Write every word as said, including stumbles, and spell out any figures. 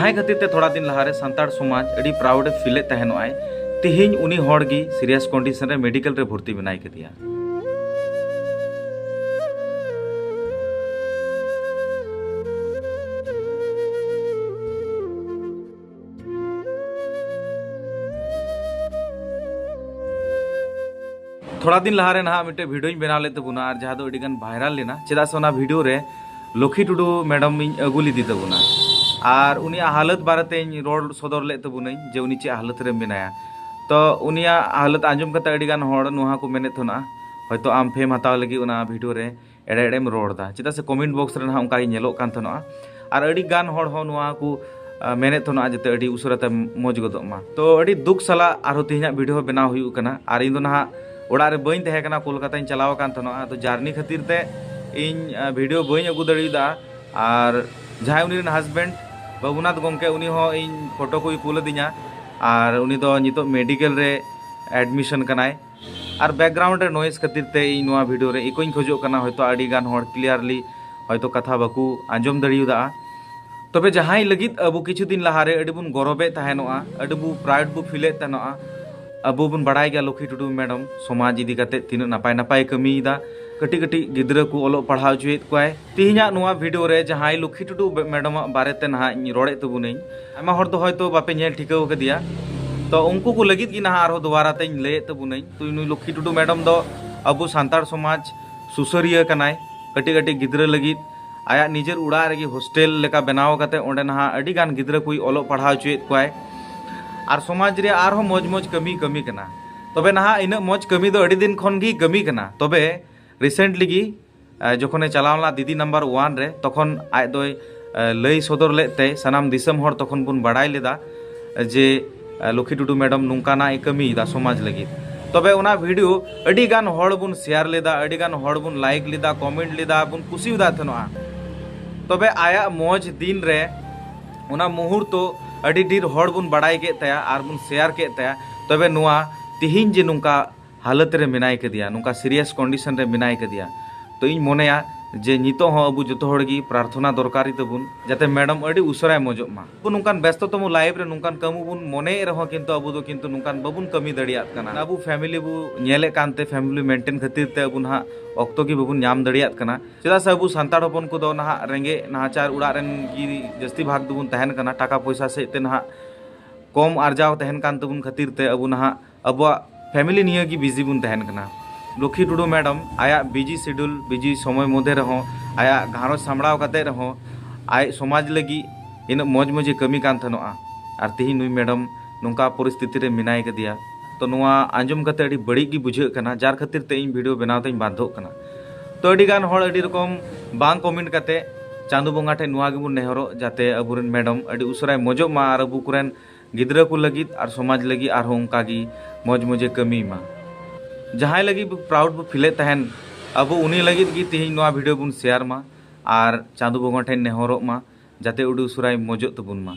ᱚᱱᱟ ᱠᱷᱟᱹᱛᱤᱨ ᱛᱮ ᱛᱷᱚᱲᱟ ᱫᱤᱱ ᱞᱟᱦᱟᱨᱮ ᱥᱟᱱᱛᱟᱲ ᱥᱚᱢᱟᱡᱽ ᱟᱹᱰᱤ proud ᱮ feel ᱮᱫ ᱛᱟᱦᱮᱱᱚᱜᱼᱟᱭ᱾ ᱛᱤᱦᱤᱧ ᱩᱱᱤ ᱦᱚᱲ ᱜᱮ serious condition ᱨᱮ medical ᱨᱮ ᱵᱷᱚᱨᱛᱤ ᱢᱮᱱᱟᱭ ᱠᱟᱫᱮᱭᱟ᱾ ᱛᱷᱚᱲᱟ ᱫᱤᱱ ᱞᱟᱦᱟᱨᱮ ᱱᱟᱦᱟᱜ ᱢᱤᱫᱴᱮᱡ video ᱧ ᱵᱮᱱᱟᱣ ᱞᱮᱫ ᱛᱟᱵᱚᱱᱟ, ᱟᱨ ᱡᱟᱦᱟᱸ ᱫᱚ ᱟᱹᱰᱤ ᱜᱟᱱ viral ᱞᱮᱱᱟ, ᱪᱮᱫᱟᱜ ᱥᱮ ᱚᱱᱟ video ᱨᱮ ᱞᱚᱠᱷᱤ ᱴᱩᱰᱩ madam ᱤᱧ ᱟᱹᱜᱩ ᱞᱮᱫᱮ ᱛᱟᱵᱚᱱᱟ, ᱟᱨ ᱩᱱᱤᱭᱟᱜ ᱦᱟᱞᱚᱛ ᱵᱟᱨᱮᱛᱮᱧ ᱨᱚᱲ ᱥᱚᱫᱚᱨ ᱞᱮᱫ ᱛᱟᱵᱚᱱᱟᱹᱧ ᱡᱮ ᱩᱱᱤ ᱪᱮᱫ ᱦᱟᱞᱚᱛ ᱨᱮ ᱢᱮᱱᱟᱭᱟ᱾ ᱛᱚ ᱩᱱᱤᱭᱟᱜ ᱦᱟᱞᱚᱛ ᱟᱸᱡᱚᱢ ᱠᱟᱛᱮ ᱟᱹᱰᱤ ᱜᱟᱱ ᱦᱚᱲ ᱱᱚᱣᱟ ᱠᱚ ᱢᱮᱱᱮᱫ ᱛᱟᱦᱮᱱᱟ, ᱦᱚᱭᱛᱳ ᱟᱢ fame ᱦᱟᱛᱟᱣ ᱞᱟᱹᱜᱤᱫ ᱚᱱᱟ video ᱨᱮ ᱮᱲᱮ ᱮᱲᱮᱢ ᱨᱚᱲ ᱮᱫᱟ, ᱪᱮᱫᱟᱜ ᱥᱮ comment box ᱨᱮ ᱱᱟᱦᱟᱜ ᱚᱱᱠᱟ ᱜᱮ ᱧᱮᱞᱚᱜ ᱠᱟᱱ ᱛᱟᱦᱮᱱᱚᱜᱼᱟ᱾ ᱟᱨ ᱟᱹᱰᱤ ᱜᱟᱱ ᱦᱚᱲ ᱦᱚᱸ ᱱᱚᱣᱟ ᱠᱚ, ᱟ, ᱢᱮᱱᱮᱫ ᱛᱟᱦᱮᱱᱚᱜᱼᱟ ᱡᱟᱛᱮ ᱟᱹᱰᱤ ᱩᱥᱟᱹᱨᱟ ᱛᱮ ᱢᱚᱡᱽ ᱜᱚᱫᱚᱜ ᱢᱟ᱾ ᱛᱚ ᱟᱹᱰᱤ ᱫᱩᱠ ᱥᱟᱞᱟᱜ ᱟᱨᱦᱚᱸ ᱛᱮᱦᱮᱧᱟᱜ video ᱦᱚᱸ ᱵᱮᱱᱟᱣ ᱦᱩᱭᱩᱜ ᱠᱟᱱᱟ, ᱟᱨ ᱤᱧ ᱫᱚ ᱱᱟᱦᱟᱜ ᱚᱲᱟᱜ ᱨᱮ ᱵᱟᱹᱧ ᱛᱟᱦᱮᱸ ᱠᱟᱱᱟ, ᱠᱳᱞᱠᱟᱛᱟᱧ ᱪᱟᱞᱟᱣ ᱟᱠᱟᱱ ᱛᱟᱦᱮᱱᱚᱜᱼᱟ᱾ ᱟᱫᱚ journey ᱠᱷᱟᱹᱛᱤᱨ ᱛᱮ ᱤᱧ, ᱟ, video ᱵᱟᱹᱧ ᱟᱹᱜᱩ ᱫᱟᱲᱮᱭᱟᱫᱟ᱾ ᱟᱨ ᱡᱟᱦᱟᱸᱭ ᱩᱱᱤ ᱨᱮᱱ husband ᱵᱟᱹᱵᱩᱱᱟᱛᱷ ᱜᱚᱢᱠᱮ, ᱩᱱᱤ ᱦᱚᱸ ᱤᱧ photo ᱠᱚᱭ ᱠᱩᱞ ᱟᱹᱫᱤᱧᱟ, ᱟᱨ ᱩᱱᱤ ᱫᱚ ᱱᱤᱛᱚᱜ medical ᱨᱮ admission ᱠᱟᱱᱟᱭ᱾ ᱟᱨ background ᱨᱮ noise ᱠᱷᱟᱹᱛᱤᱨ ᱛᱮ ᱤᱧ ᱱᱚᱣᱟ video ᱨᱮ echo ᱤᱧ ᱠᱷᱚᱡᱚᱜ ᱠᱟᱱᱟ, ᱦᱚᱭᱛᱳ ᱟᱹᱰᱤ ᱜᱟᱱ ᱦᱚᱲ clearly ᱦᱚᱭᱛᱳ ᱠᱟᱛᱷᱟ ᱵᱟᱠᱚ ᱟᱸᱡᱚᱢ ᱫᱟᱲᱮᱭᱟᱫᱟ᱾ ᱛᱚᱵᱮ ᱡᱟᱦᱟᱸᱭ ᱞᱟᱹᱜᱤᱫ ᱟᱵᱚ ᱠᱤᱪᱷᱩ ᱫᱤᱱ ᱞᱟᱦᱟᱨᱮ ᱟᱹᱰᱤ ᱵᱚᱱ ᱜᱚᱨᱚᱵᱮᱫ ᱛᱟᱦᱮᱱᱚᱜᱼᱟ, ᱟᱹᱰᱤ ᱵᱚ proud ᱵᱚ feel ᱮᱫ ᱛᱟᱦᱮᱱᱚᱜᱼᱟ, ᱟᱵᱚ ᱵᱚᱱ ᱵᱟᱲᱟᱭ ᱜᱮᱭᱟ ᱞᱚᱠᱷᱤ ᱴᱩᱰᱩ madam ᱥᱚᱢᱟᱡᱽ ᱤᱫᱤ ᱠᱟᱛᱮ ᱛᱤᱱᱟᱹᱜ ᱱᱟᱯᱟᱭ ᱱᱟᱯᱟᱭ ᱠᱟᱹᱢᱤᱭᱮᱫᱟ, ᱠᱟᱹᱴᱤᱡ ᱠᱟᱹᱴᱤᱡ ᱜᱤᱫᱽᱨᱟᱹ ᱠᱚ ᱚᱞᱚᱜ ᱯᱟᱲᱦᱟᱣ ᱦᱚᱪᱚᱭᱮᱫ ᱠᱚᱣᱟᱭ᱾ ᱛᱮᱦᱮᱧᱟᱜ ᱱᱚᱣᱟ video ᱨᱮ ᱡᱟᱦᱟᱸᱭ ᱞᱚᱠᱠᱷᱤ ᱴᱩᱰᱩ madam ᱟᱜ ᱵᱟᱨᱮᱛᱮ ᱱᱟᱦᱟᱜ ᱤᱧ ᱨᱚᱲᱮᱫ ᱛᱟᱵᱚᱱᱟᱹᱧ, ᱟᱭᱢᱟ ᱦᱚᱲ ᱫᱚ ᱦᱚᱭᱛᱳ ᱵᱟᱯᱮ ᱧᱮᱞ ᱴᱷᱤᱠᱟᱹᱣ ᱠᱟᱫᱮᱭᱟ, ᱛᱚ ᱩᱱᱠᱩ ᱠᱚ ᱞᱟᱹᱜᱤᱫ ᱜᱮ ᱱᱟᱦᱟᱜ ᱟᱨᱦᱚᱸ ᱫᱚᱵᱟᱨᱟ ᱛᱮᱧ ᱞᱟᱹᱭᱮᱫ ᱛᱟᱵᱚᱱᱟᱹᱧ᱾ ᱛᱚ ᱱᱩᱭ ᱞᱚᱠᱠᱷᱤ ᱴᱩᱰᱩ madam ᱫᱚ ᱟᱵᱚ ᱥᱟᱱᱛᱟᱲ ᱥᱚᱢᱟᱡᱽ ᱥᱩᱥᱟᱹᱨᱤᱭᱟᱹ ᱠᱟᱱᱟᱭ, ᱠᱟᱹᱴᱤᱡ ᱠᱟᱹᱴᱤᱡ ᱜᱤᱫᱽᱨᱟᱹ ᱞᱟᱹᱜᱤᱫ ᱟᱭᱟᱜ ᱱᱤᱡᱮᱨ ᱚᱲᱟᱜ ᱨᱮᱜᱮ hostel ᱞᱮᱠᱟ ᱵᱮᱱᱟᱣ ᱠᱟᱛᱮ ᱚᱸᱰᱮ ᱱᱟᱦᱟᱜ ᱟᱹᱰᱤ ᱜᱟᱱ ᱜᱤᱫᱽᱨᱟᱹ ᱠᱚᱭ ᱚᱞᱚᱜ ᱯᱟᱲᱦᱟᱣ ᱦᱚᱪᱚᱭᱮᱫ ᱠᱚᱣᱟᱭ, ᱟᱨ ᱥᱚᱢᱟᱡᱽ ᱨᱮᱭᱟᱜ ᱟᱨᱦᱚᱸ ᱢᱚᱡᱽ ᱢᱚᱡᱽ ᱠᱟᱹᱢᱤ ᱠᱟᱹᱢᱤ ᱠᱟᱱᱟ᱾ ᱛᱚᱵᱮ ᱱᱟᱦᱟᱜ ᱤᱱᱟᱹᱜ ᱢᱚᱡᱽ ᱠᱟᱹᱢᱤ ᱫᱚ ᱟᱹᱰᱤ ᱫᱤᱱ ᱠᱷᱚᱱ ᱜᱮ ᱠᱟᱹᱢᱤ ᱠᱟᱱᱟ, ᱛᱚᱵᱮ recently ᱜᱮ ᱟ, ᱡᱚᱠᱷᱚᱱᱮ ᱪᱟᱞᱟᱣ ᱞᱮᱱᱟ ᱫᱤᱫᱤ number one ᱨᱮ, ᱛᱚᱠᱷᱚᱱ ᱟᱡ ᱫᱚᱭ, ᱟ, ᱞᱟᱹᱭ ᱥᱚᱫᱚᱨ ᱞᱮᱫ ᱛᱮ ᱥᱟᱱᱟᱢ ᱫᱤᱥᱚᱢ ᱦᱚᱲ ᱛᱚᱠᱷᱚᱱ ᱵᱚᱱ ᱵᱟᱲᱟᱭ ᱞᱮᱫᱟ ᱡᱮ, ᱟ, ᱞᱚᱠᱠᱷᱤ ᱴᱩᱰᱩ madam ᱱᱚᱝᱠᱟᱱᱟᱜ ᱮ ᱠᱟᱹᱢᱤᱭᱮᱫᱟ ᱥᱚᱢᱟᱡᱽ ᱞᱟᱹᱜᱤᱫ᱾ ᱛᱚᱵᱮ ᱚᱱᱟ video ᱟᱹᱰᱤ ᱜᱟᱱ ᱦᱚᱲ ᱵᱚᱱ share ᱞᱮᱫᱟ, ᱟᱹᱰᱤ ᱜᱟᱱ ᱦᱚᱲ ᱵᱚᱱ like ᱞᱮᱫᱟ, comment ᱞᱮᱫᱟ, ᱵᱚᱱ ᱠᱩᱥᱤᱭᱟᱫᱟ ᱛᱟᱦᱮᱱᱚᱜᱼᱟ᱾ ᱛᱚᱵᱮ ᱟᱭᱟᱜ ᱢᱚᱡᱽ ᱫᱤᱱ ᱨᱮ ᱚᱱᱟ ᱢᱩᱦᱩᱨᱛᱚ ᱟᱹᱰᱤ ᱰᱷᱮᱨ ᱦᱚᱲ ᱵᱚᱱ ᱵᱟᱲᱟᱭ ᱠᱮᱫ ᱛᱟᱭᱟ ᱟᱨ ᱵᱚᱱ share ᱠᱮᱫ ᱛᱟᱭᱟ᱾ ᱛᱚᱵᱮ ᱱᱚᱣᱟ ᱛᱤᱦᱤᱧ ᱡᱮ ᱱᱚᱝᱠᱟ ᱦᱟᱞᱚᱛ ᱨᱮ ᱢᱮᱱᱟᱭ ᱠᱟᱫᱮᱭᱟ, ᱱᱚᱝᱠᱟ serious condition ᱨᱮ ᱢᱮᱱᱟᱭ ᱠᱟᱫᱮᱭᱟ, ᱛᱚ ᱤᱧ ᱢᱚᱱᱮᱭᱟ ᱡᱮ ᱱᱤᱛᱚᱜ ᱦᱚᱸ ᱟᱵᱚ ᱡᱚᱛᱚ ᱦᱚᱲ ᱜᱮ ᱯᱨᱟᱨᱛᱷᱚᱱᱟ ᱫᱚᱨᱠᱟᱨᱤ ᱛᱟᱵᱚᱱ, ᱡᱟᱛᱮ ᱢᱮᱰᱟᱢ ᱟᱹᱰᱤ ᱩᱥᱟᱹᱨᱟᱭ ᱢᱚᱡᱚᱜ ᱢᱟ᱾ ᱟᱵᱚ ᱱᱚᱝᱠᱟᱱ ᱵᱮᱥᱛᱚᱛᱚᱢᱚ ᱞᱟᱭᱤᱯᱷ ᱨᱮ ᱱᱚᱝᱠᱟᱱ ᱠᱟᱹᱢᱤ ᱵᱚᱱ ᱢᱚᱱᱮᱭᱮᱫ ᱨᱮᱦᱚᱸ, ᱠᱤᱱᱛᱩ ᱟᱵᱚ ᱫᱚ ᱠᱤᱱᱛᱩ ᱱᱚᱝᱠᱟᱱ ᱵᱟᱵᱚᱱ ᱠᱟᱹᱢᱤ ᱫᱟᱲᱮᱭᱟᱜ ᱠᱟᱱᱟ᱾ ᱟᱵᱚ ᱯᱷᱮᱢᱤᱞᱤ ᱵᱚ ᱧᱮᱞᱮᱫ ᱠᱟᱱᱛᱮ, ᱯᱷᱮᱢᱤᱞᱤ ᱢᱮᱱᱴᱮᱱ ᱠᱷᱟᱹᱛᱤᱨ ᱛᱮ ᱟᱵᱚ ᱱᱟᱦᱟᱜ ᱚᱠᱛᱚ ᱜᱮ ᱵᱟᱵᱚᱱ ᱧᱟᱢ ᱫᱟᱲᱮᱭᱟᱜ ᱠᱟᱱᱟ᱾ ᱪᱮᱫᱟᱜ ᱥᱮ ᱟᱵᱚ ᱥᱟᱱᱛᱟᱲ ᱦᱚᱯᱚᱱ ᱠᱚᱫᱚ ᱱᱟᱦᱟᱜ ᱨᱮᱸᱜᱮᱡ ᱱᱟᱦᱟᱪᱟᱨ ᱚᱲᱟᱜ ᱨᱮᱱ ᱜᱮ ᱡᱟᱹᱥᱛᱤ ᱵᱷᱟᱜᱽ ᱫᱚᱵᱚᱱ ᱛᱟᱦᱮᱱ ᱠᱟᱱᱟ᱾ ᱴᱟᱠᱟ ᱯᱚᱭᱥᱟ ᱥᱮᱫ ᱛᱮ ᱱᱟᱦᱟᱜ ᱠᱚᱢ ᱟᱨᱡᱟᱣ ᱛᱟᱦᱮᱱ ᱠᱟᱱ ᱛᱟᱵᱚᱱ ᱠᱷᱟᱹᱛᱤᱨ ᱛᱮ ᱟᱵᱚ ᱱᱟᱦᱟᱜ ᱟᱵᱚᱣᱟᱜ ᱯᱷᱮᱢᱤᱞᱤ ᱱᱤᱭᱟᱹ ᱜᱮ ᱵᱤᱡᱤ ᱵᱚᱱ ᱛᱟᱦᱮᱱ ᱠᱟᱱᱟ᱾ ᱞᱚᱠᱠᱷᱤ ᱴᱩᱰᱩ ᱢᱮᱰᱟᱢ ᱟᱭᱟᱜ ᱵᱤᱡᱤ ᱥᱤᱰᱩᱞ, ᱵᱤᱡᱤ ᱥᱚᱢᱚᱭ ᱢᱚᱫᱽᱫᱷᱮ ᱨᱮᱦᱚᱸ, ᱟᱭᱟᱜ ᱜᱷᱟᱨᱚᱸᱡᱽ ᱥᱟᱢᱵᱲᱟᱣ ᱠᱟᱛᱮ ᱨᱮᱦᱚᱸ, ᱟᱡ ᱥᱚᱢᱟᱡᱽ ᱞᱟᱹᱜᱤᱫ ᱤᱱᱟᱹᱜ ᱢᱚᱡᱽ ᱢᱚᱡᱽ ᱮ ᱠᱟᱹᱢᱤ ᱠᱟᱱ ᱛᱟᱦᱮᱱᱚᱜᱼᱟ᱾ ᱟᱨ ᱛᱮᱦᱮᱧ ᱱᱩᱭ ᱢᱮᱰᱟᱢ ᱱᱚᱝᱠᱟ ᱯᱚᱨᱤᱥᱛᱷᱤᱛᱤ ᱨᱮ ᱢᱮᱱᱟᱭ ᱠᱟᱫᱮᱭᱟ᱾ ᱛᱚ, ᱱᱚᱣᱟ ᱟᱸᱡᱚᱢ ᱠᱟᱛᱮ ᱟᱹᱰᱤ ᱵᱟᱹᱲᱤᱡ ᱜᱮ ᱵᱩᱡᱷᱟᱹᱜ ᱠᱟᱱᱟ, ᱡᱟᱨ ᱠᱷᱟᱹᱛᱤᱨ ᱛᱮ ᱤᱧ ᱵᱷᱤᱰᱤᱭᱳ ᱵᱮᱱᱟᱣ ᱛᱮᱧ ᱵᱟᱫᱽᱫᱷᱚᱜ ᱠᱟᱱᱟ᱾ ᱛᱚ, ᱟᱹᱰᱤ ᱜᱟᱱ ᱦᱚᱲ ᱟᱹᱰᱤ ᱨᱚᱠᱚᱢ ᱵᱟᱝ ᱠᱚᱢᱮᱱᱴ ᱠᱟᱛᱮ ᱪᱟᱸᱫᱳ ᱵᱚᱸᱜᱟ ᱴᱷᱮᱱ ᱱᱚᱣᱟ ᱜᱮᱵᱚᱱ ᱱᱮᱦᱚᱨᱚᱜ, ᱡᱟᱛᱮ ᱟᱵᱚᱨᱮᱱ ᱢᱮᱰᱟᱢ ᱟᱹᱰᱤ ᱩᱥᱟᱹᱨᱟᱭ ᱢᱚᱡᱚᱜ ᱢᱟ ᱟᱨ ᱟᱵᱚ ᱠᱚᱨᱮᱱ ᱜᱤᱫᱽᱨᱟᱹ ᱠᱚ ᱞᱟᱹᱜᱤᱫ ᱟᱨ ᱥᱚᱢᱟᱡᱽ ᱞᱟᱹᱜᱤᱫ ᱟᱨᱦᱚᱸ ᱚᱱᱠᱟ ᱜᱮ ᱢᱚᱡᱽ ᱢᱚᱡᱽ ᱮ ᱠᱟᱹᱢᱤᱭ ᱢᱟ᱾ ᱡᱟᱦᱟᱸᱭ ᱞᱟᱹᱜᱤᱫ ᱵᱚ ᱯᱨᱟᱩᱰ ᱵᱚ ᱯᱷᱤᱞᱮᱫ ᱛᱟᱦᱮᱱ, ᱟᱵᱚ ᱩᱱᱤ ᱞᱟᱹᱜᱤᱫ ᱜᱮ ᱛᱮᱦᱮᱧ ᱱᱚᱣᱟ ᱵᱷᱤᱰᱤᱭᱳ ᱵᱚᱱ ᱥᱮᱭᱟᱨ ᱢᱟ ᱟᱨ ᱪᱟᱸᱫᱳ ᱵᱚᱸᱜᱟ ᱴᱷᱮᱱ ᱱᱮᱦᱚᱨᱚᱜ ᱢᱟ, ᱡᱟᱛᱮ ᱟᱹᱰᱤ ᱩᱥᱟᱹᱨᱟᱭ ᱢᱚᱡᱚᱜ ᱛᱟᱵᱚᱱ ᱢᱟ᱾